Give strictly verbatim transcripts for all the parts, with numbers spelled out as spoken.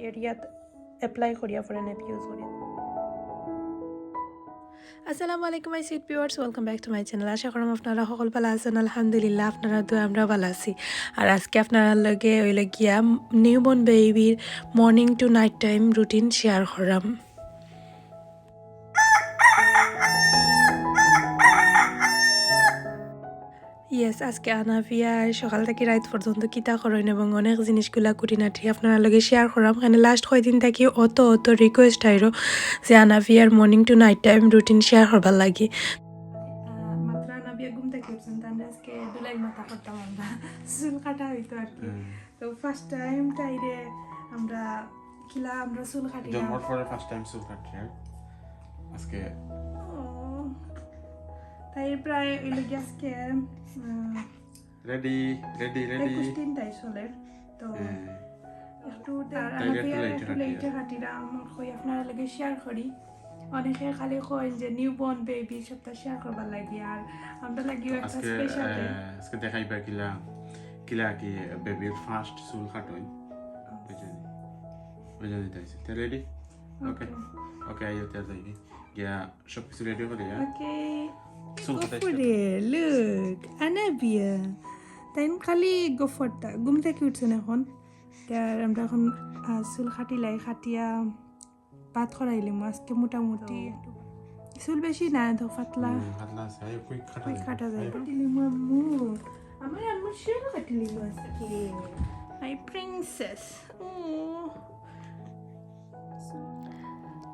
এরিয়াত এপ্লাই করিয়া পরে নেপ ইউজ করিয়া। আসসালামু আলাইকুম my sweet viewers, welcome back to my channel। আশা করলাম আপনারা সকল ভালা আছেন। আলহামদুলিল্লাহ, আপনারা দোয়া আমরা ভালা আছি। আর আজকে আপনারা লগে অইলো গিয়া নিউ বর্ন বেবির morning to night time routine share করাম। ইয়েস, আজকে আনাফিয়া সকাল থাকি রাইত পর্যন্ত কিতা করইন এবং অনেক জিনিসগুলা খুঁটিনাটি আপনারা লগে শেয়ার করাম। কেনে লাস্ট কয়দিন থাকি অত অত রিকোয়েস্ট আইরো যে আনাফিয়ার morning to night time routine share করবার লাগি। মাত্র আনাফিয়া ঘুম থাকি উঠছইন, তানরে আজকে দুলাইল মাথা করতাম আমরা, চুল কাটা অইতো আর কি। তো ফার্স্ট টাইম তাইরে আমরা কিলা আমরা চুল কাটি না। জন্মর পরে ফার্স্ট টাইম চুল কাটছি আজকে। ও, তাই প্রায় অইলো গিয়া আজকে, আহ, রেডি, রেডি, রেডি। একুশ দিন তাই চলের। তো হ্যাঁ। একটু আর তাই একটু আনাফিয়া লেটে একটু কাটি। লেটে কাটিরা, আমার কই আপনারা লগে শেয়ার করি। অনেকে খালি কইন যে নিউ বর্ন বেবি সবটা শেয়ার করবার লাগি, আর আমরা লাগিও একটা আজকে, স্পেশাল ডে। আহ, আজকে দেখাইবা কিলা, কিলা কি বেবির ফার্স্ট চুল কাটইন। বুঝলি? বুঝলি তাই। তে রেডি? ওকে। ওকে। ওকে, আইও তে যাইবি। গিয়া সব কিছু রেডি করি, হ্যাঁ? ওকে। চুল কাটাই করে, লুক, আনাফিয়া। তাইন খালি গফরটা, ঘুম থাকি উঠছইন এখন। তে আর আমরা এখন, আহ, চুল কাটিলাই, কাটিয়া ভাত করাইলিমু আজকে মোটামুটি। চুল বেশি না, তো পাতলা। হুম, পাতলা আছে। আইও, কুইক কাটা কুইক যাইবো। কাটা যাইবো। আইও। কাটিলিমু আম্মু। আমার আম্মুর চুল কাটিলিমু আজকে। My princess। ও।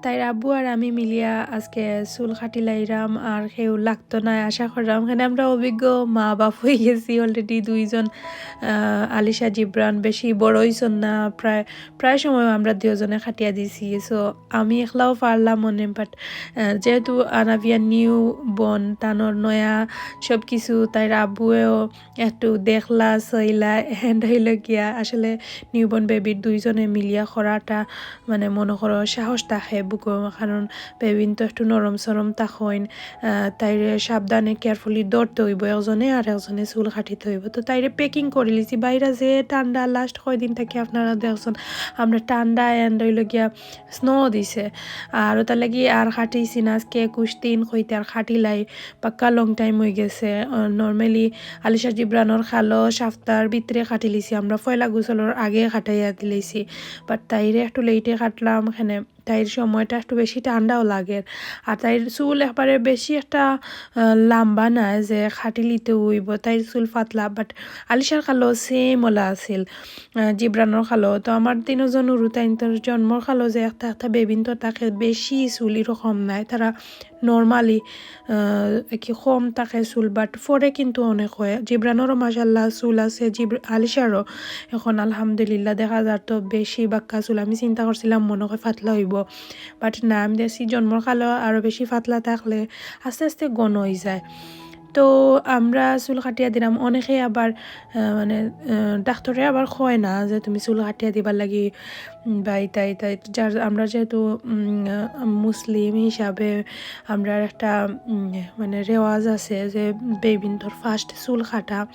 তাইর আব্বু আর আমি মিলিয়া আজকে চুল কাটিলাইরাম, আর কেউ লাগতো না আশা করলাম। কেনে আমরা অভিজ্ঞ মা বাপ অই গেছি already দুইজন। আহ, আলিশা জিবরান বেশি বড় অইছইন না, প্রায়, প্রায় সময় আমরা দুইজনে কাটিয়া দিছি। So আমি একলাও পারলাম অনে, but, আহ, যেহেতু আনাফিয়া নিউ বর্ন, তানর নয়া সব কিছু, তাইর আব্বুয়েও একটু দেখলা, সইলা, and অইলো গিয়া আসলে নিউ বর্ন বেবির দুইজনে মিলিয়া করাটা, মানে, মনো করো সাহস থাকে বুকো, কারণ বেবিন তো একটু নরম সরম থাকইন, আহ, তাইরে সাবধানে কেয়ারফুলি ধরতে অইবো একজনে, আর একজনে চুল কাটিতে অইবো। তো তাইরে প্যাকিং করিলিছি, বাইরা যে ঠান্ডা, লাস্ট কয়দিন থাকি আপনারা দেখছইন আমরা ঠান্ডা and অইলো গিয়া স্নো দিছে, আর অটার লাগি আর কাটিছি না। আজকে একুশ দিন কইতে আর কাটিলাই, পাক্কা লং টাইম অই গেছে। আহ, normally আলিশা জিবরানর খালো সাপ্তার ভিতরে কাটিলিছি, আমরা পয়লা গোসলর আগে কাটাইয়া দিলাইছি, but তাইরে একটু লেটে কাটলাম, কেনে তাইর সময়টা একটু বেশি ঠান্ডাও লাগের। আর তাইর চুল একবারে বেশি একটা, আহ, লাম্বা নায় যে কাটিলিতে অইবো, তাইর চুল পাতলা, but আলিশার খালো সেম অলা আছিল, আহ, জিবরানর খালো। তো আমার তিনজন উরু তাইন তো জন্মর খালো যে একটা একটা বেবিন তো থাকে বেশি চুল এরকম নায়, তারা normally, আহ, কি কম থাকে চুল, but পরে কিন্তু অনেক অয়। জিবরানরও মাশাআল্লাহ চুল আছে, জিব-, আলিশারও এখন আলহামদুলিল্লাহ দেখা যার তো বেশি বাক্কা চুল। আমি চিন্তা করছিলাম মনো অয় পাতলা অইবো, but না, আমি দেখছি জন্মর খালো আরও বেশি পাতলা থাকলে আস্তে আস্তে ঘন অই যায়। তো আমরা চুল কাটিয়া দিলাম। অনেকে আবার, আহ, মানে, আহ, ডাক্তরে আবার কয় না যে তুমি চুল কাটিয়া দিবার লাগি, উম, বা ইতা ইতা, যার, আমরা যেহেতু, উম, আহ, মুসলিম হিসাবে আমরার একটা, উম, মানে, রেওয়াজ আছে যে বেবিন্তর ফার্স্ট চুল কাটা।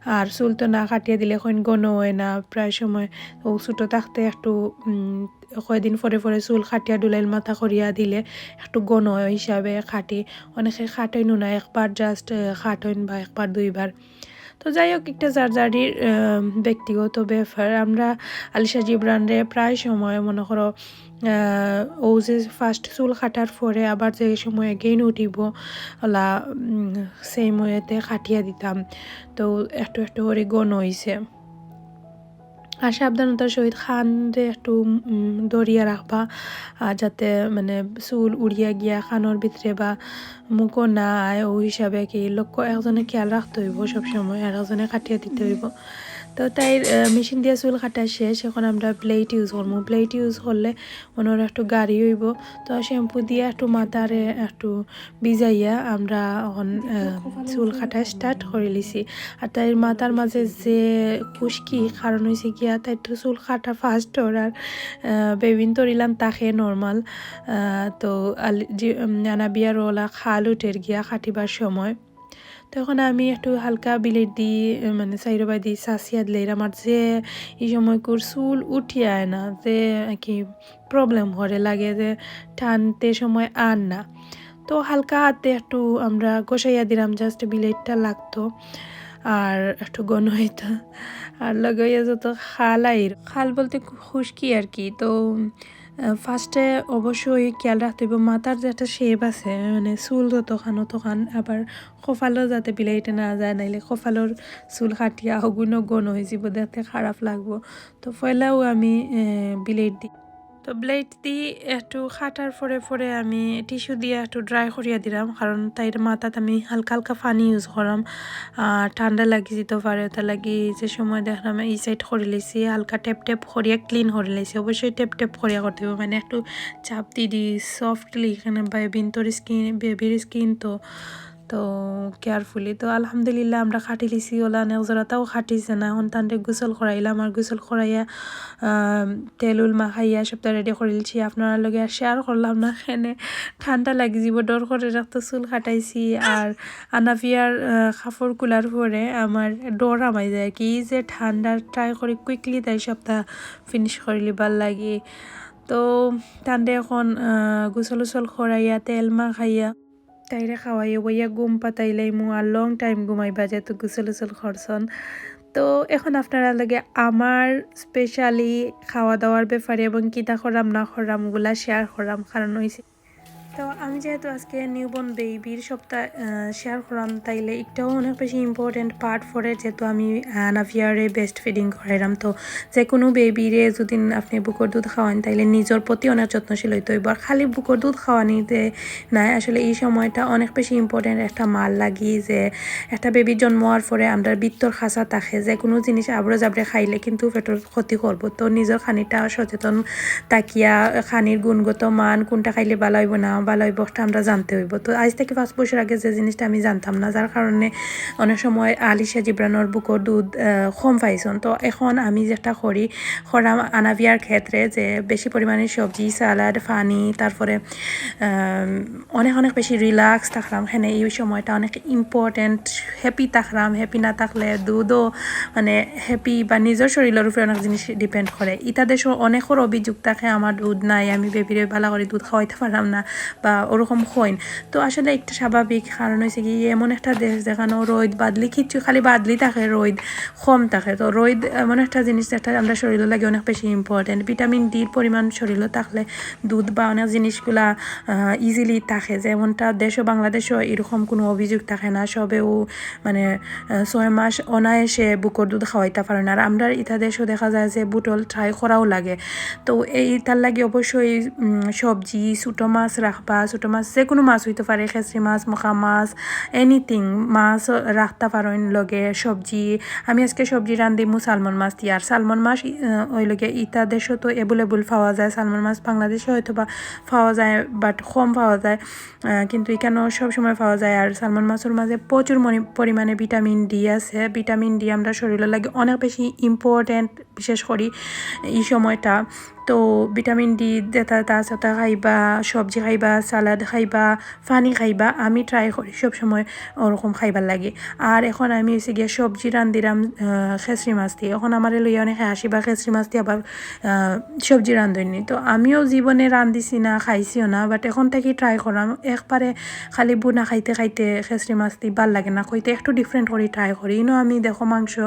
আর চুল তো না কাটিয়া দিলে কইন ঘন অয় না, প্রায় সময় ও ছোটো থাকতে একটু, উম, কয়দিন পরে পরে চুল কাটিয়া দুলাইল মাথা করিয়া দিলে একটু ঘন হিসাবে কাটি। অনেকে কাটইনও না, একবার just, আহ, কাটইন বা একবার দুইবার। তো যাই হোক, একটা যার যারই, আহ, ব্যক্তিগত ব্যাপার। আমরা আলিশা জিবরানরে প্রায় সময় মনো করো, আহ, ও যে ফার্স্ট চুল কাটার পরে আবার যে সময় again উঠিবো, অলা, উম, same way তে কাটিয়া দিতাম। তো একটু একটু করি ঘন অইছে। আর সাবধানতার সহিত কানরে একটু, উম, ধরিয়া রাখবা, আর যাতে, মানে, চুল উড়িয়া গিয়া কানর ভিতরে বা মুখো না আয়, ও হিসাবে কি লক্ষ্য একজনে খেয়াল রাখতে অইবো সবসময়, আর একজনে কাটিয়া দিতে অইবো। তো তাইর, আহ, মেশিন দিয়া চুল কাটা শেষ, এখন আমরা ব্লেড ইউজ করমু। ব্লেড ইউজ করলে মনে অয় একটু গাড়ি অইবো। তো শ্যাম্পু দিয়া একটু মাথারে একটু ভিজাইয়া আমরা এখন, আহ, চুল কাটা স্টার্ট করিলিছি। আর তাইর মাথার মাঝে যে খুশকি, কারণ অইছে গিয়া তাইর তো চুল কাটা ফার্স্ট অর, আর, আহ, বেবিন্তর ইলান থাকে নর্মাল। আহ, তো আলি-, যে, উম, আনাফিয়ার অলা খাল উঠের গিয়া কাটিবার সময়। তো এখন আমি একটু হালকা blade দি, মানে, সাইডো বাদি চাচিয়া দিলাইরাম। আর যে ই সময়কুর চুল উঠি আয় না, যে কি problem হরে লাগে, যে টানতে সময় আর না। তো হালকা হাতে একটু আমরা ঘষাইয়া দিলাম, just bladeটা লাগতো আর একটু ঘন হইতো। আর লগে অইয়া যত খাল আইর, খাল বলতে খু-, খুশকি আর কি। তো, আহ, firstএ অবশ্যই খেয়াল রাখতে হইব মাথার যে একটা shape আছে, মানে চুল যতখান অতখান, আবার কপালও যাতে bladeএ না যায়, নাইলে কপালর চুল কাটিয়া অগুইন ঘন হয়ে যাব, দেখতে খারাপ লাগবো। তো পয়লাও আমি, আহ, blade দি তো blade দি একটু কাটার পরে পরে আমি tissue দিয়া একটু dry করিয়া দিলাম, কারণ তাইর মাথাত আমি হালকা হালকা পানি use করাম। আর ঠান্ডা লাগি যেতে পারে, তার লাগি যে সময় দেখলাম এই side করি লইছি, হালকা tap tap করিয়া clean করি লইছি। অবশ্যই tap tap করিয়া করতে হবে, মানে একটু চাপ দি দি softly, এখানে বেবিন্তর skin, বেবির skin তো তো carefully। তো আলহামদুলিল্লাহ আমরা কাটি লিছি, ওলা অনেক জোড়াটাও কাটিছে না। এখন তানরে গোসল করাইলাম, আর গোসল করাইয়া, আম, তেল উল মাখাইয়া সবটা ready করি লিছি। আপনারার লগে আর share করলাম না, কেনে ঠান্ডা লাগি যাব, ডর করে রাখতো চুল কাটাইছি। আর আনাফিয়ার, আহ, কাপড় খুলার পরে আমার ডর হামাই যায় কি, যে ঠান্ডা try করি quickly তাই সবটা finish করি লিবার লাগি। তো তানরে এখন, আহ, গোসল উসল করাইয়া তেল মাখাইয়া তাইরে খাওয়াইয়া বইয়া ঘুম পাতাইলাইমু, আর long time ঘুমাইবা যেহেতু গোসল উসল করছন। তো এখন আপনারার লগে আমার specially খাওয়া দাওয়ার ব্যাপারে এবং কিতা করাম না করাম ওগুলা share করাম, কারণ হইছে তো আমি যেহেতু আজকে newborn বেবির সবটা, আহ, share করাম, তাইলে একটাও অনেক বেশি important part পড়ে, যেহেতু আমি, আহ, আনাফিয়ারে breast feeding করাইলাম। তো যে কোনো বেবিরে যদি আপনি বুকর দুধ খাওয়ান, তাইলে নিজের প্রতি অনেক যত্নশীল হইতে হইব। আর খালি বুকর দুধ খাওয়ানিতে নাই, আসলে এই সময়টা অনেক বেশি important একটা মার লাগি, যে একটা বেবি জন্ম হওয়ার পরে আমরা ভিতর খাসা থাকে, যে কোনো জিনিস আবরে জাবরে খাইলে কিন্তু পেটর ক্ষতি করব। তো নিজের খানিটা সচেতন থাকিয়া খানির গুণগত মান, কোনটা খাইলে ভালো হইব না ভালো হইব, ওটা আমরা জানতে হইব। তো আজ থেকে পাঁচ বছর আগে যে জিনিসটা আমি জানতাম না, যার কারণে অনেক সময় আলিশা জিবরানর বুকর দুধ, আহ, কম পাইছন। তো এখন আমি যেটা করি, করাম আনাফিয়ার ক্ষেত্রে যে বেশি পরিমাণে সবজি, salad, পানি, তারপরে, আম, অনেক অনেক বেশি relax থাকলাম। এখানে এই সময়টা অনেক important, happy থাকলাম। Happy না থাকলে দুধও, মানে, happy বা নিজের শরীরের উপরে অনেক জিনিস depend করে। ইতা দেশও অনেকের অভিযোগ থাকে, "আমার দুধ নাই, আমি বেবিরে ভালা করি দুধ খাওয়াইতে পারলাম না" বা ওরকম হইন। তো আসলে একটা স্বাভাবিক কারণ হইছে কি, এমন একটা দেশ যেখানে রোদ বাদলি কিচ্ছু, খালি বাদলি থাকে, রোদ কম থাকে। তো রোদ এমন একটা জিনিস যেটা আমরা শরীরের লাগে অনেক বেশি important। Vitamin Dর পরিমাণ শরীরে থাকলে দুধ বা অনেক জিনিসগুলা, আহ, easily থাকে। যেমনটা দেশও বাংলাদেশও এরকম কোনো অভিযোগ থাকে না, সবেও মানে, আহ, ছয় মাস অনায়াসে বুকর দুধ খাওয়াইতে পারেন। আর আমরা ইতা দেশও দেখা যায় যে বুটল try করাও লাগে। তো এই তার লাগি অবশ্যই, উম, সবজি, ছোটো মাছ রাখবা, ছোটো মাছ যে কোনো মাছ হইতে পারে, খেসরি মাছ, মোকা মাছ, anything মাছ রাখতে পারেন লগে সবজি। আমি আজকে সবজি রান্ধিমু salmon মাছ দিয়া। আর salmon মাছ, আহ, ওই লগে ইতা দেশও তো available পাওয়া যায়। Salmon মাছ বাংলাদেশে হয়তো বা পাওয়া যায়, but কম পাওয়া যায়। আহ, কিন্তু এখানেও সব সময় পাওয়া যায়। আর salmon মাছের মাঝে প্রচুর মনি-, পরিমাণে vitamin D আছে। Vitamin D আমরা শরীরের লাগে অনেক বেশি important, বিশেষ করি এই সময়টা। তো vitamin D যেটা তা আছে ওটা খাইবা, সবজি খাইবা, salad খাইবা, পানি খাইবা। আমি try করি সব সময় ওরকম খাইবার লাগে। আর এখন আমি হইছে গিয়া সবজি রান্ধিরাম, আহ, খেসরি মাছ দিয়ে। এখন আমারে লইয়া অনেকে হাসিবা, খেসরি মাছ দিয়ে আবার, আহ, সবজি রান্ধইনি। তো আমিও জীবনে রান্ধিছি না, খাইছিও না, but এখন থাকি try করাম। একবারে খালি বুনা খাইতে খাইতে খেসরি মাছ দি ভাল লাগে না, কইতে একটু different করি try করি। ইনো আমি দেখো মাংস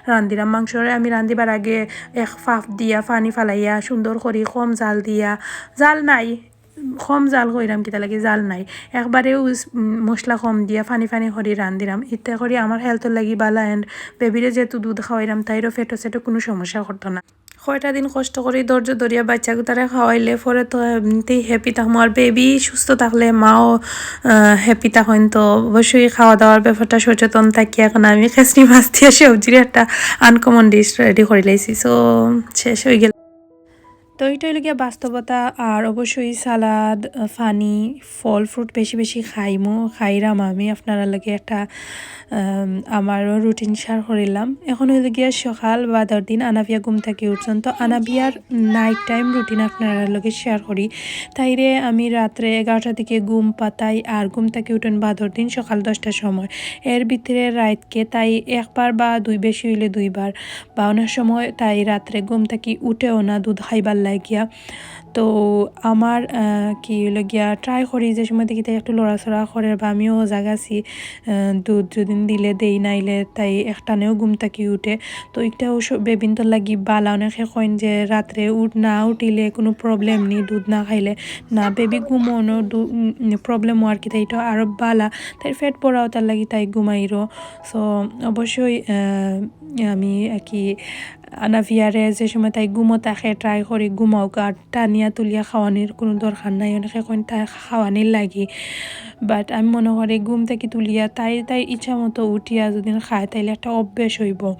রান্ধিরাম, মাংসরে আমি রান্ধিবার আগে এক ফাফ দিয়া পানি ফালাইয়া সুন্দর করি কম জাল দিয়া, জাল নাই, কম জাল কইরাম কিতা লাগি জাল নাই, একবারেও উস-, উম, মশলা কম দিয়া পানি পানি করি রান্ধিরাম। ইতে করি আমার healthর লাগি ভালা and বেবিরে যেহেতু দুধ খাওয়াইরাম তাইরও পেটো সেটো কোনো সমস্যা করতো না। কয়টা দিন কষ্ট করি ধৈর্য ধরিয়া বাচ্চাগুতারে খাওয়াইলে পরে তো এমনিতেই happy থাকমু। আর বেবি সুস্থ থাকলে মাও, আহ, happy থাকইন। তো অবশ্যই খাওয়া দাওয়ার ব্যাপারটা সচেতন থাকি। এখন আমি খেসরি মাছ দিয়া সবজির একটা uncommon dish ready করি লাইছি। So শেষ হয়ে গেল। তো এইটা অইলো গিয়া বাস্তবতা। আর অবশ্যই সালাদ, আহ, পানি, ফল ফ্রুট বেশি বেশি খাইমু, খাইরাম আমি। আপনারার লগে একটা, আম, আমারও রুটিন শেয়ার করিলাম। এখন অইলো গিয়া সকাল বাদর দিন, আনাবিয়া ঘুম থাকি উঠছইন। তো আনাবিয়ার নাইট টাইম রুটিন আপনারার লগে শেয়ার করি। তাইরে আমি রাত্রে এগারোটার দিকে ঘুম পাতাই, আর ঘুম থাকি উঠইন বাদর দিন সকাল দশটার সময়। এর ভিতরে রাইতকে তাই একবার বা দুই, বেশি অইলে দুইবার, বা অনেক সময় তাই রাত্রে ঘুম থাকি উঠেও না দুধ খাইবার লাগিয়া। তো আমার, আহ, কি অইলো গিয়া, ট্রাই করি যে সময় দেখি তাই একটু লড়াচড়া করের বা আমিও সজাগ আছি, আহ, দুধ যদি দিলে দেই, নাইলে তাই একটানেও ঘুম থাকি উঠে। তো ইটাও বেবিন্তর লাগি বালা। অনেকে কইন যে রাত্রে উঠ-, না উঠিলে কোনো প্রবলেম নেই, দুধ না খাইলে না, বেবি ঘুমানো প্রবলেম অর কিতা, ইটা আরও বালা। তাইর পেট ভরাও, তার লাগি তাই ঘুমাইরো। সো অবশ্যই, আহ, আমি আর কি আনাবিয়ারে যে সময় তাই ঘুমো থাকে, ট্রাই করি ঘুমাউক, আর টানিয়া তুলিয়া খাওয়ানির কোনো দরকার নাই। অনেকে কইন তাই খাওয়ানির লাগি, বাট আমি মনে করি ঘুম থাকি তুলিয়া তাই, তাই ইচ্ছা মতো উঠিয়া যদি খায়, তাইলে একটা অভ্যাস অইবো।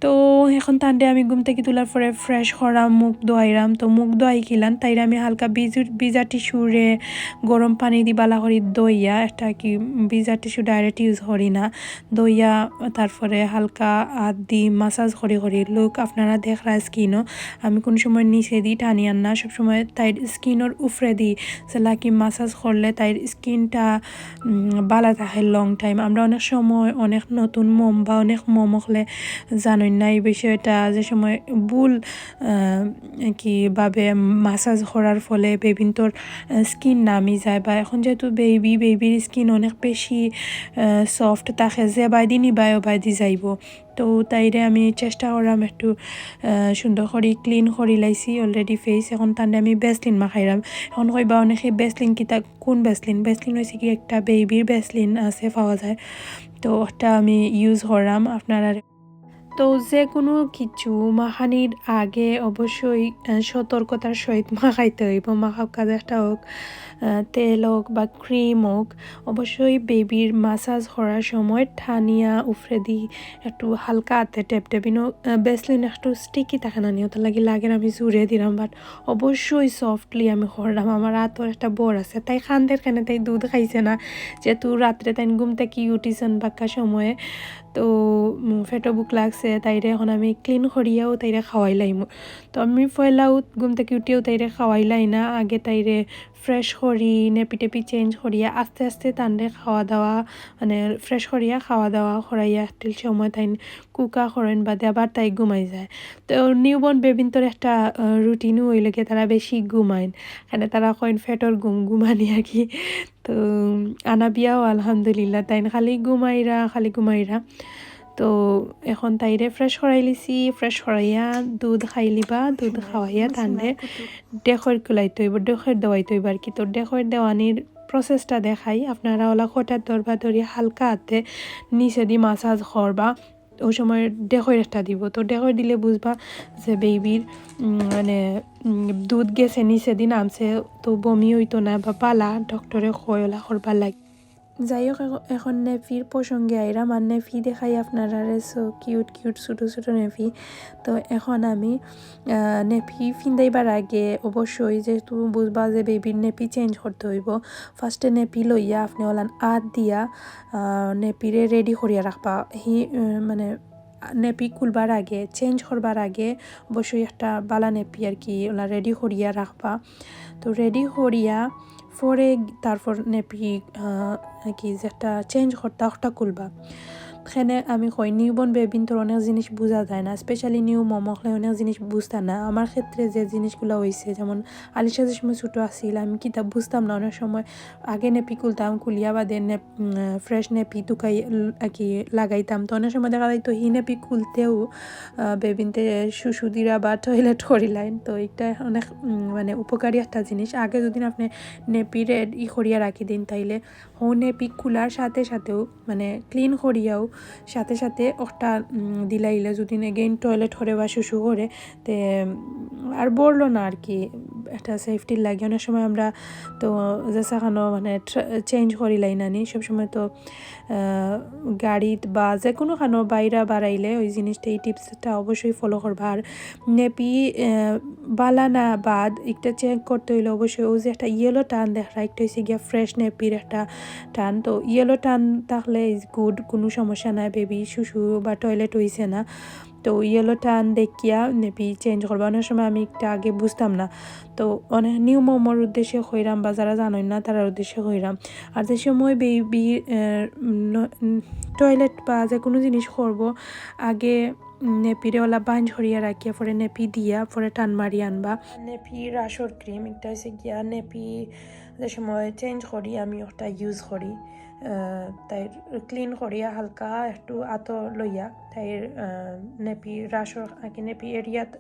তো এখন তানরে আমি ঘুম থাকি তুলার পরে ফ্রেশ করাম, মুখ ধোয়াইরাম। তো মুখ ধোয়াইখিলান, তাইরে আমি হালকা ভিজু-, ভিজা টিস্যুরে গরম পানি দি বালা করি ধইয়া, একটা কি ভিজা টিস্যু ডাইরেক্ট ইউজ করি না, ধইয়া তারপরে হালকা আত দি মাসাজ করি করি। লুক, আপনারা দেখরা স্কিনও, আমি কোনো সময় নিচে দি টানিয়ার না, সবসময় তাইর স্কিনর উপরে দি সেলাকি মাসাজ করলে তাইর স্কিনটা, উম, বালা থাকে লং টাইম। আমরা অনেক সময় অনেক নতুন মম বা অনেক মম অকলে জানইন না এই বিষয়টা, যে সময় ভুল, আহ, কিভাবে মাসাজ করার ফলে বেবিন্তর, আহ, স্কিন নামি যায়। বা এখন যেহেতু বেবি, বেবির স্কিন অনেক বেশি, আহ, সফট থাকে, যেবায়দি নিবায় ওবায়দি যাইবো। তো তাইরে আমি চেষ্টা করাম একটু, আহ, সুন্দর করি ক্লিন করি লাইছি অলরেডি ফেস। এখন তানরে আমি ভ্যাসলিন মাখাইরাম। এখন কইবা অনেকে, "ভ্যাসলিন কিতা, কোন ভ্যাসলিন?" ভ্যাসলিন অইছে কি, একটা বেবির ভ্যাসলিন আছে, পাওয়া যায়, তো ওটা আমি ইউজ করাম আপনারা। তো যে কোনো কিছু মাখানির আগে অবশ্যই, আহ, সতর্কতার সহিত মাখাইতে অইবো। মাখাউক্কা যেটা হোক, আহ, তেল হোক বা ক্রিম হোক, অবশ্যই বেবির মাসাজ করার সময় টানিয়া উপরেদি একটু হালকা আতে টেপ টেপ। ইনো, আহ, ভ্যাসলিন একটু স্টিকি থাকে না নি, ওটার লাগি লাগের আমি জুড়ে দিলাম, বাট অবশ্যই সফটলি আমি করলাম। আমার আতর একটা বর আছে, তাই কান্দের কেনে, তাই দুধ খাইছে না, যেহেতু রাত্রে তাই ঘুম থাকি উঠিছইন বাক্কা সময়ে, তো, উম, পেটও ভুক লাগছে, তাইরে এখন আমি ক্লিন করিয়াও তাইরে খাওয়াইলাইমু। তো আমি পয়লাউ ঘুম থাকি উঠিয়াও তাইরে খাওয়াইলাই না, আগে তাইরে ফ্রেশ করি, নেপি টেপি চেঞ্জ করিয়া আস্তে আস্তে তানরে খাওয়া দাওয়া, মানে, ফ্রেশ করিয়া খাওয়া দাওয়া করাইয়া একটিল সময় তাইন কুকা করইন, বাদে আবার তাই ঘুমাই যায়। তো নিউবর্ন বেবিন্তর একটা, আহ, রুটিনও অইলো গিয়া তারা বেশি ঘুমাইন, মানে তারা কইন পেটর ঘুম ঘুমানি আর কি। তো আনাবিয়াও আলহামদুলিল্লাহ, তাইন খালি ঘুমাইরা, খালি ঘুমাইরা। তো এখন তাইরে ফ্রেশ করাইলিছি, ফ্রেশ করাইয়া দুধ খাইলিবা, দুধ খাওয়াইয়া তানরে ডেকইর কুলাইতে অইবো, ডেকইর দেওয়াইতে অইবো আর কি। তো ডেকইর দেওয়ানির প্রসেসটা দেখাই। আপনারা ওলা খোটার দরবা ধরি হালকা আতে নিচেদি মাসাজ করবা, ওই সময় ডেকইর একটা দিবো। তো ডেকইর দিলে বুঝবা যে বেবির, উম, মানে, উম, দুধ গেছে নিচেদি নামছে, তো বমি অইতো না বা বালা, ডক্টরে কয় ওলা করবার লাগি। যাই হোক, এখ-, এখন নেপির প্রসঙ্গে আইরাম। আর নেপি দেখাই আপনারারে, so কিউট কিউট ছোটো ছোটো নেপি। তো এখন আমি, আহ, নেপি ফিন্দাইবার আগে অবশ্যই যেহেতু বুঝবা যে বেবির নেপি চেঞ্জ করতে অইবো, ফার্স্টে নেপি লইয়া আপনে ওলান আত দিয়া, আহ, নেপিরে রেডি করিয়া রাখবা। হি, আহ, মানে, নেপি খুলবার আগে, চেঞ্জ করবার আগে অবশ্যই একটা বালা নেপি আর কি ওলা রেডি করিয়া রাখবা। তো রেডি করিয়া পরে তারপর নেপি, আহ, কি যেটা চেঞ্জ করতা, ওটা খুলবা। এখানে আমি কই, নিউবর্ন বেবিন্তর অনেক জিনিস বুঝা যায় না, স্পেশালি নিউ মম অকলে অনেক জিনিস বুঝতা না। আমার ক্ষেত্রে যে জিনিসগুলা অইছে, যেমন আলিশা যে সময় ছোটো আছিল, আমি কিতা বুঝতাম না, অনেক সময় আগে নেপি খুলতাম, খুলিয়া বাদে নেপ-, উম, ফ্রেশ নেপি তুকাই ল-, আর কি লাগাইতাম। তো অনেক সময় দেখা যাইতো হি নেপি খুলতেও, আহ, বেবিন্তে শুশু দিরা বা টয়লেট করিলাইন। তো এটা অনেক, উম, মানে উপকারী একটা জিনিস। আগে যদি আপনে নেপি রেড ই করিয়া রাখি দিন, তাইলে হৌ নেপি খুলার সাথে সাথেও, মানে ক্লিন করিয়াও সাথে সাথে ওটা, উম, দিলাইলে যদি এগেইন টয়লেট করে বা শুশু করে, তে, উম, আর বললো না আর কি, একটা সেফটির লাগি। অনেক সময় আমরা তো যেছা খানো মানে চেঞ্জ করি লাই নানি, সবসময় তো আহ, গাড়িত বা যে কোনো খানো বাইরা বাড়াইলে ওই জিনিসটা, এই টিপসটা অবশ্যই ফলো করবা। আর নেপি বালা না বাদ একটা চেক করতে হইলে অবশ্যই ওই যে একটা ইয়েলো টান দেখা, একটা হয়েছে গিয়া ফ্রেশ নেপির একটা টান। তো ইয়েলো টান থাকলে ইজ গুড, কোনো সমস্যা নাই, বেবি শুশু বা টয়লেট হইছে না। তো ইয়েলো টান দেখিয়া নেপি চেঞ্জ করবা। অনেক সময় আমি একটা আগে বুঝতাম না, তো অনেক নিউ মমর উদ্দেশ্যে কইরাম বা যারা জানইন না তারার উদ্দেশ্যে কইরাম। আর যে সময় বেবি টয়লেট বা যে কোনো জিনিস করব, আগে নেপিরে ওলা বাইন্ড করিয়া রাখিয়া পরে নেপি দিয়া পরে টান মারি আনবা। নেপি রাশর ক্রিম একটা হয়েছে গিয়া নেপি যে সময় চেঞ্জ করি আমি ওটা ইউজ করি। আহ, তাই ক্লিন করিয়া হালকা একটু আতো লইয়া তাই নেপি রাশর আগে নেপি এরিয়াত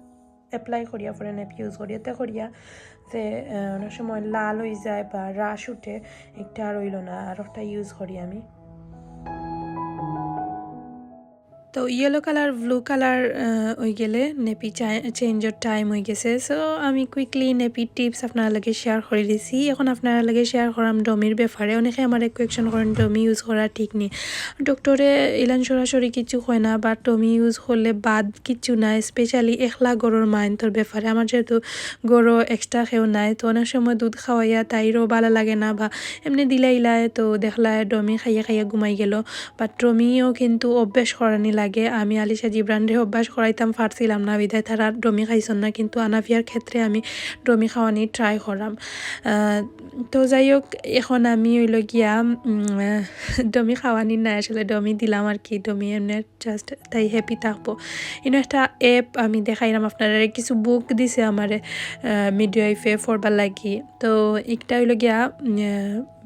অ্যাপ্লাই করিয়া পরে নেপি ইউজ করিয়া তে করিয়া যে আহ, অনেক সময় লাল হয়ে যায় বা রাশ উঠে, একটা আর হইল না, আর ওটা ইউজ করি আমি। তো ইয়েলো কালার, ব্লু কালার হয়ে গেলে নেপি চেঞ্জর টাইম হয়ে গেছে। সো আমি কুইকলি নেপি টিপস আপনার লগে শেয়ার করে দিছি। এখন আপনার লগে শেয়ার করাম ডমির ব্যাপারে। অনেকে আমার কোয়েকশন করেন ডমি ইউজ করা ঠিক নেই। ডক্টরে ইলান সরাসরি কিছু হয় না, বাট ডমি ইউজ করলে বাদ কিছু নাই, স্পেশালি একলা গরুর মাইনতর ব্যাপারে। আমার যেহেতু গরু এক্সট্রা কেউ নাই, তো অনেক সময় দুধ খাওয়াইয়া তাইরও ভালো লাগে না, বা এমনি দিলাইলায় তো দেখলায় ডমি খাইয়া খাইয়া ঘুমাই গেল। বাট ডমিও কিন্তু অভ্যাস করানি লাগে। আমি আলিশা জিবরানরে অভ্যাস করাইতাম পারছিলাম না, বিধায় তারা ডমি খাইছন না, কিন্তু আনাফিয়ার ক্ষেত্রে আমি ডমি খাওয়ানি ট্রাই করাম। আহ, তো যাই হোক, এখন আমি হইল গিয়া উম, আহ, ডমি খাওয়ানি নাই, আসলে ডমি দিলাম আর কি, ডমি এমনি জাস্ট তাই হ্যাপি থাকবো। ইনো একটা অ্যাপ আমি দেখাইলাম আপনারা, কিছু বুক দিছে আমারে মিডওয়াইফে পড়বার লাগি। তো একটা হইল গিয়া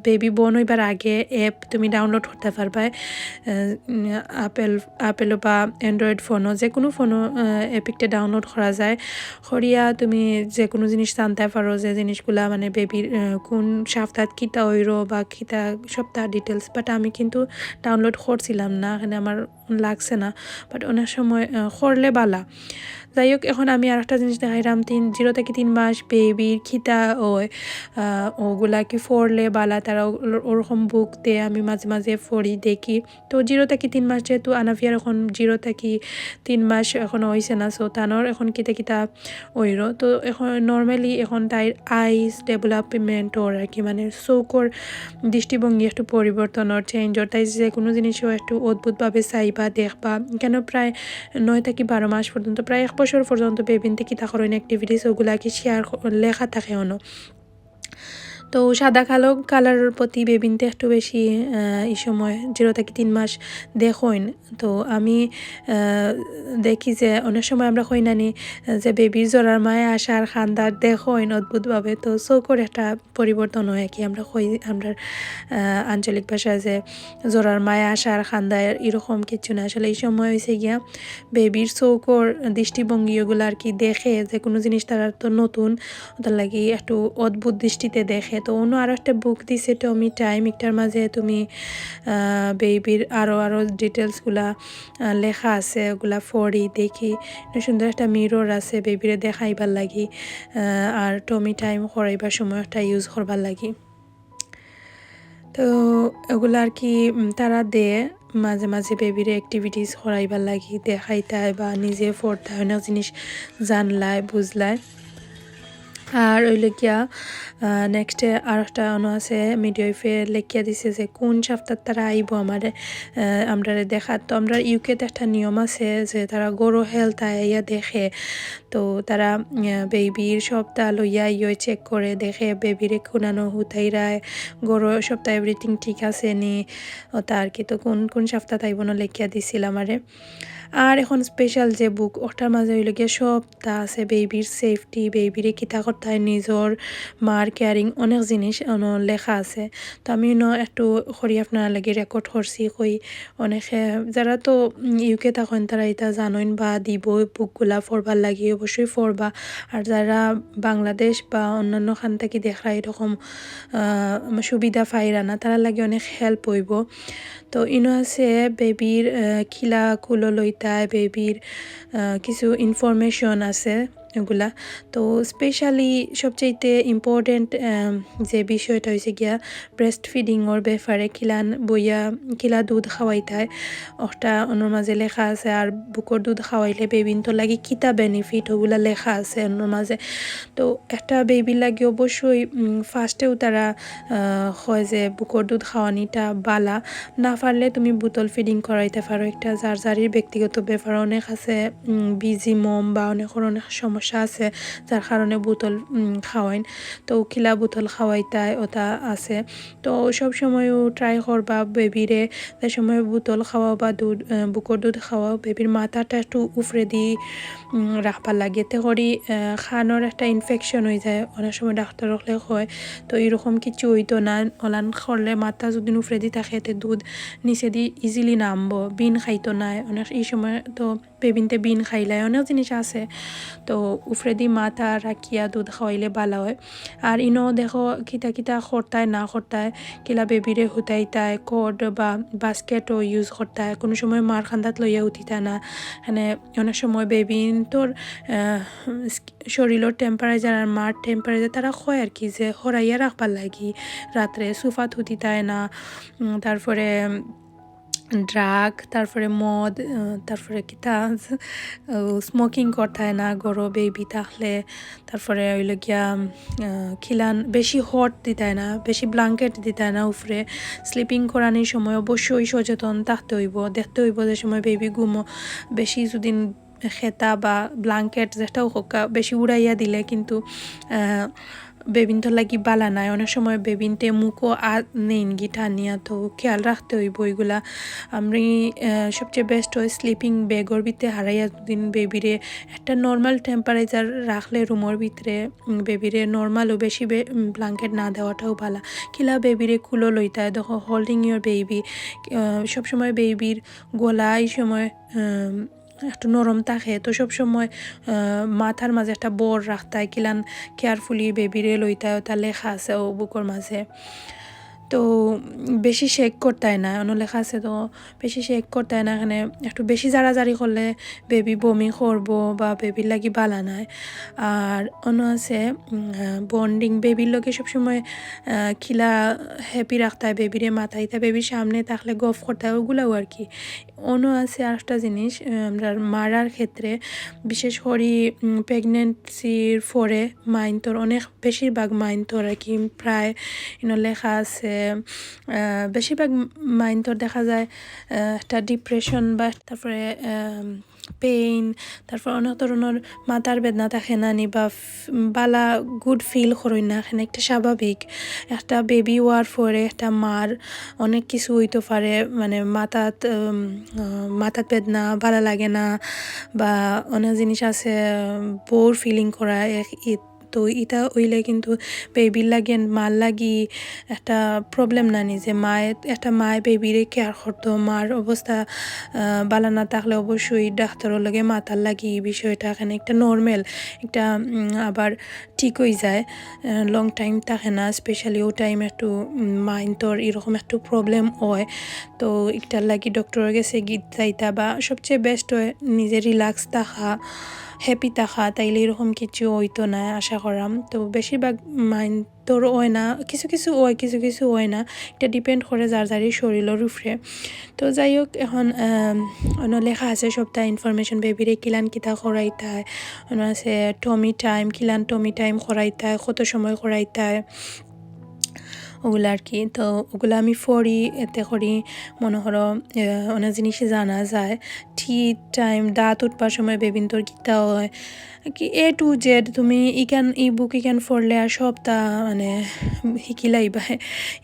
বেবি বর্ন হইবার আগে অ্যাপ তুমি ডাউনলোড করতে পারবায়। আপেল আপেলো বা অ্যান্ড্রয়েড ফোনও, যে কোনো ফোনও অ্যাপ একটা ডাউনলোড করা যায়। করিয়া তুমি যে কোনো জিনিস জানতে পারো, যে জিনিসগুলা মানে বেবির কোন সপ্তাহ কিতা হইল বা কিতা সপ্তাহ ডিটেলস। বাট আমি কিন্তু ডাউনলোড করছিলাম না, এখানে আমার লাগছে না। বাট অনেক সময় আহ, করলে বালা। যাই হোক, এখন আমি আর একটা জিনিস দেখাইলাম, তিন জিরো থেকে তিন মাস বেবির খিতা ওই আহ, ওগুলা কি পড়লে বালা, তারা ও- ওরকম বুক দে, আমি মাঝে মাঝে পড়ি দেখি। তো জিরো থেকে তিন মাস যেহেতু আনাফিয়ার এখন জিরো থেকে তিন মাস এখন হইছে না, সো তানোর এখন কিতা কিতা ওইরো। তো এখন নর্মালি এখন তাইর আইস ডেভেলপমেন্ট ওর আর কি, মানে চোখর দৃষ্টিভঙ্গি একটু পরিবর্তন ওর, চেঞ্জ ওর। তাই যে কোনো জিনিসও একটু অদ্ভুতভাবে চাইবা, দেখবা। কেন প্রায় নয় থেকে বারো মাস পর্যন্ত, প্রায় এক বছর পর্যন্ত বেবিনতে কিতা করেন অ্যাক্টিভিটিস, ওগুলা কি শেয়ার লেখা থাকে অনো। তো সাদা কালো কালারের প্রতি বেবিনতে একটু বেশি আহ, এই সময় জিরো থেকে তিন মাস দেখইন। তো আমি আহ, দেখি যে অনেক সময় আমরা কই নানি যে বেবির জরার মায় আশার খান্দার দেখইন অদ্ভুতভাবে। তো চোখর একটা পরিবর্তন হয় কি, আমরা কই, আমরা আহ, আঞ্চলিক ভাষায় যে জরার মায় আশার খান্দায় এরকম কিছু না। আসলে এই সময় হয়েছে গিয়া বেবির চোখর দৃষ্টিভঙ্গি ওগুলো আর কি দেখে, যে কোনো জিনিস তারা তো নতুন, ওটার লাগি একটু অদ্ভুত দৃষ্টিতে দেখে। তো অন্য আরও একটা বুক দিছে টমি টাইম, একটার মাঝে তুমি বেবির আরও আরও ডিটেলসগুলা লেখা আছে, ওগুলা পড়ি দেখি। এটা সুন্দর একটা মিরর আছে বেবিরে দেখাইবার লাগি, আহ, আর টমি টাইম করাইবার সময় একটা ইউজ করবার লাগি। তো এগুলা আর কি উম, তারা দে মাঝে মাঝে বেবিরে অ্যাক্টিভিটিস করাইবার লাগি, দেখাইতায় বা নিজে পড়তায়, অনেক জিনিস জানলায় বুঝলায়। আর ওই লেখিয়া নেক্সটে আর একটা অনো আছে, মিডওয়াইফে লেখিয়া দিছে যে কোন সপ্তাহ তারা আইব আমারে আহ, আমরারে দেখাত। তো আমরা ইউকেতে একটা নিয়ম আছে যে তারা গরু হেলথ আইয়া দেখে। তো তারা বেবির সপ্তাহ লইয়া ইয়ে চেক করে দেখে বেবিরে খুনানো হুতাইরায়, গরু সপ্তাহ এভরিথিং ঠিক আছে নি, ওটা আর কি। তো কোন কোন সপ্তাহ তাই বোনো লেখিয়া দিছিল আমারে। আর এখন স্পেশাল যে বুক, ওটার মাঝে হইল গিয়া সবটা আছে, বেবির সেফটি, বেবিরে কিতা করতায়, নিজর মার কেয়ারিং, অনেক জিনিস অনো লেখা আছে। তো আমি ন একটু করি আপনার লাগি রেকর্ড করছি, কই অনেকে যারা তো ইউকে থাকেন তারা এটা জানেন বা দিব বুকগুলা পড়বার লাগি, অবশ্যই পড়বা। আর যারা বাংলাদেশ বা অন্যান্য খান থাকি দেখরা এরকম আহ, সুবিধা পাইরা না, তারা লাগি অনেক হেল্প হইব। তো ইনো আছে বেবির আহ, খিলা কুলো লইতায়, বেবির আহ, কিছু ইনফরমেশন আছে। এগুলা। তো স্পেশালি সবচাইতে ইম্পর্টেন্ট যে বিষয়টা হইছে গিয়া ব্রেস্ট ফিডিংর ব্যাপারে, কিলান বইয়া কিলা দুধ খাওয়াইতায়। ওটা অন্যর মাঝে লেখা আছে, আর বুকর দুধ খাওয়াইলে বেবিন্তর লাগি কিতা বেনিফিট, ওগুলা লেখা আছে অন্যর মাঝে। তো একটা বেবির লাগি অবশ্যই ফার্স্টেও তারা আহ, হয় যে বুকর দুধ খাওয়ানিটা বালা। না পারলে তুমি বোতল ফিডিং করাইতে পারো, একটা যার যারই ব্যক্তিগত ব্যাপার। অনেক আছে বিজি মম বা অনেকর অনেক সমস্যা আছে, যার কারণে বোতল উম, খাওয়াইন। তো কিলা বোতল খাওয়াইতায় ওটা আছে। তো সব সময়ও ট্রাই করবা বেবিরে, যে সময় বোতল খাওয়াও বা দুধ আহ, বুকর দুধ খাওয়াও, বেবির মাথাটা একটু উপরেদি উম, রাখবার লাগে। এতে করি আহ, কানর একটা ইনফেকশন হয়ে যায়, অনেক সময় ডাক্তার হকলে হয়। তো এরকম কিছু হইতো না। ওলান করলে মাথা যদি উপরেদি থাকে, এতে দুধ নিচেদি ইজিলি নামবো, বিন খাইতো না। অনেক এই সময় তো বেবিন্তে বিন খাইলায়, অনেক জিনিস আছে। তো উপরেদি মাথা রাখিয়া দুধ খাওয়াইলে বালা হয়। আর ইনো দেখো কিতা কিতা করতায় না করতায়, কিলা বেবিরে হুতাইতায়, কড বা বাস্কেটও ইউজ করতায়, কোনো সময় মার কান্দাত লইয়া উঠিতা না। মানে অনেক সময় বেবিন্তর আহ, শরীরর টেম্পারেচার আর মার টেম্পারেচার তারা কয় আর কি, যে হরাইয়া রাখবার লাগি। রাত্রে সোফাত হুতিতায় না, উম, তারপরে ড্রাগ, তারপরে মদ, আহ, তারপরে কিতা স্মোকিং করতায় না ঘরো বেবি থাকলে। তারপরে হইল গিয়া আহ, খিলান বেশি হট দিতায় না, বেশি ব্ল্যাঙ্কেট দিতায় না উপরে। স্লিপিং করানির সময় অবশ্যই সচেতন থাকতে হইব, দেখতে হইব যে সময় বেবি ঘুমো। বেশি যদি খেতা বা ব্ল্যাঙ্কেট যেটাও হোক, বেশি উড়াইয়া দিলে কিন্তু আহ, বেবিন্তর লাগি বালা নাই। অনেক সময় বেবিন্তে মুখও আ নেইনগি টানিয়া, তো খেয়াল রাখতে হইব ওইগুলা। আমি আহ, সবচেয়ে বেস্ট হয় স্লিপিং ব্যাগর ভিতরে হারাইয়া দুদিন বেবিরে একটা নর্মাল টেম্পারেচার রাখলে রুমর ভিতরে উম, বেবিরে নর্মালও বেশি বে- উম, ব্ল্যাঙ্কেট না দেওয়াটাও ভালা। কিলা বেবিরে কুলো লইতায়, দেখো, হোল্ডিং ইয়োর বেবি। সবসময় বেবির গলা এই সময় আহ, একটু নরম থাকে, তো সবসময় আহ, মাথার মাঝে একটা বর রাখতায়, কিলান কেয়ারফুলি বেবিরে লইতায়, ওটা লেখা আছে ও বুকর মাঝে। তো উম, বেশি শেক করতায় না, অন্য লেখা আছে, তো বেশি শেক করতায় না। এখানে একটু বেশি জারাজারি করলে বেবি বমি করবো বা বেবির লাগি বালা নাই। আর অন্য আছে বন্ডিং, বেবির লগে সবসময় আহ, কিলা হ্যাপি রাখতায়, বেবিরে মাতাইতা, বেবির সামনে থাকলে গফ করতায়, ওগুলাও আর কি। অন্য আছে আরেকটা জিনিস, আহ, আমরা মারার ক্ষেত্রে, বিশেষ করে প্রেগনেন্সির পরে মাইন্তর অনেক, বেশিরভাগ মাইন্তর আর কি, প্রায় ইনো লেখা আছে, আহ, বেশিরভাগ মাইন্তর দেখা যায় আহ, একটা ডিপ্রেশন বা তারপরে পেইন, তারপর অনেক ধরনের মাথার বেদনা থাকে না নি, বা ফ- বালা গুড ফিল করই না, এখানে একটা স্বাভাবিক। একটা বেবি হওয়ার পরে একটা মার অনেক কিছু হইতে পারে, মানে মাথাত উম, আহ, মাথাত বেদনা, বালা লাগে না, বা অনেক জিনিস আছে, আহ, বোর ফিলিং করা। এক- ই- তো ইটা হইলে কিন্তু বেবির লাগি and মার লাগি একটা প্রবলেম না নি, যে মায়ে, একটা মায়ে বেবিরে কেয়ার করতো, মার অবস্থা আহ, বালা না থাকলে অবশ্যই ডাক্তারর লগে মাতার লাগি। এই বিষয়টা এখানে একটা নর্মাল, একটা উম, আবার ঠিক হয়ে যায়। লং টাইম থাকে না, স্পেশালি ও টাইম একটু মাইন্তর এরকম একটু প্রবলেম হয়। তো একটার লাগি ডক্টরর গেছে গিয়ে যাইতা, বা সবচেয়ে বেস্ট হয় নিজে রিল্যাক্স থাকা, হ্যাপি থাকা, তাইলে এরকম কিছু হইতো না আশা করাম। তো বেশিরভাগ মাইন্তর হয় না, কিছু কিছু হয়, কিছু কিছু হয় না, এটা ডিপেন্ড করে যার যারই শরীরর উপরে। তো যাই হোক, এখন আম, অন্য লেখা আছে সবটা ইনফরমেশন, বেবিরে কিলান কিতা করাইতায়, অন্য আছে টমি টাইম, কিলান টমি টাইম করাইতায়, কত সময় করাইতায়, ওগুলা আর কি। তো ওগুলা আমি পড়ি, এতে করি মনে করো আহ, অনেক জিনিস জানা যায়। টি টাইম, দাঁত উঠবার সময় বেবিন্তর কিতা হয়, কি এ টু জেড তুমি ইখান, ই বুক ইখান পড়লে আর সবটা মানে হিকিলাইবা।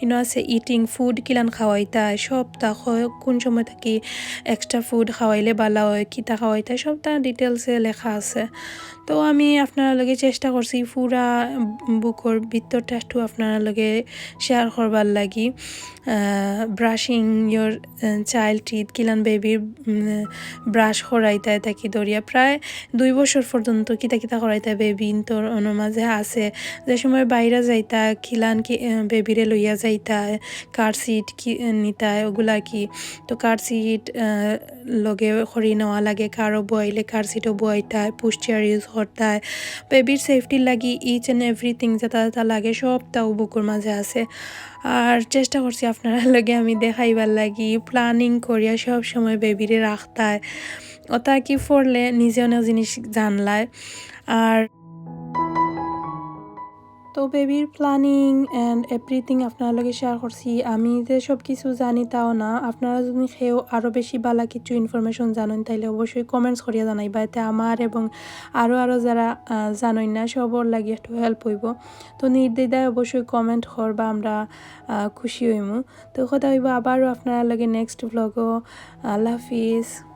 ইনো আছে ইটিং, ফুড কিলান খাওয়াইতায়, সবটা খ- কোন সময় থাকি এক্সট্রা ফুড খাওয়াইলে বালা হয়, কিতা খাওয়াইতায়, সবটা ডিটেলসে লেখা আছে। তো আমি আপনার লগে চেষ্টা করছি পুরা বুকর ভিতরটা একটু আপনার লগে শেয়ার করবার লাগি। ব্রাশিং ইয়োর চাইল্ড টিথ, কিলান বেবির ব্রাশ করাইতায় থাকি ধরিয়া প্রায় দুই বছর পর্যন্ত তো কিতা কিতা করাইতা বেবিন্তর অনর মাঝে আছে, যে সময় বাইরে যাইতা, কিলান কি, আহ, বেবিরে লইয়া যাইতা, কার সিট কি, আহ, নিতা, ওগুলা কি। তো কার সিট, আহ, লগে করি নেওয়া লাগে, কারো বইলে কার সিটও বইতা, পুশ চেয়ার ইউজ করতা। বেবির সেফটির লাগি ইচ অ্যান্ড এভরিথিং যেটা যেটা লাগে সবটাও বুকর মাঝে আছে। আর চেষ্টা করছি আপনারা লগে আমি দেখাইবার লাগি, প্ল্যানিং করিয়া সব সময় বেবিরে রাখতায়। ওটা কি পড়লে নিজে অনেক জিনিস জানলায়। আর তো বেবির প্ল্যানিং অ্যান্ড এভরিথিং আপনার লগে শেয়ার করছি। আমি যে সব কিছু জানি তাও না, আপনারা যদি কেউ আরও বেশি বালা কিছু ইনফরমেশন জানেন, তাইলে অবশ্যই কমেন্টস করিয়া জানাইবা, এতে আমার এবং আরও আরও যারা, আহ, জানেন না, সবর লাগি একটু হেল্প হইব। তো নির্দ্বিধায় অবশ্যই কমেন্ট করবা, আমরা, আহ, খুশি হইমু। তো কথা হইব আবারও আপনার লগে নেক্সট ব্লগও। আল্লাহ হাফিজ।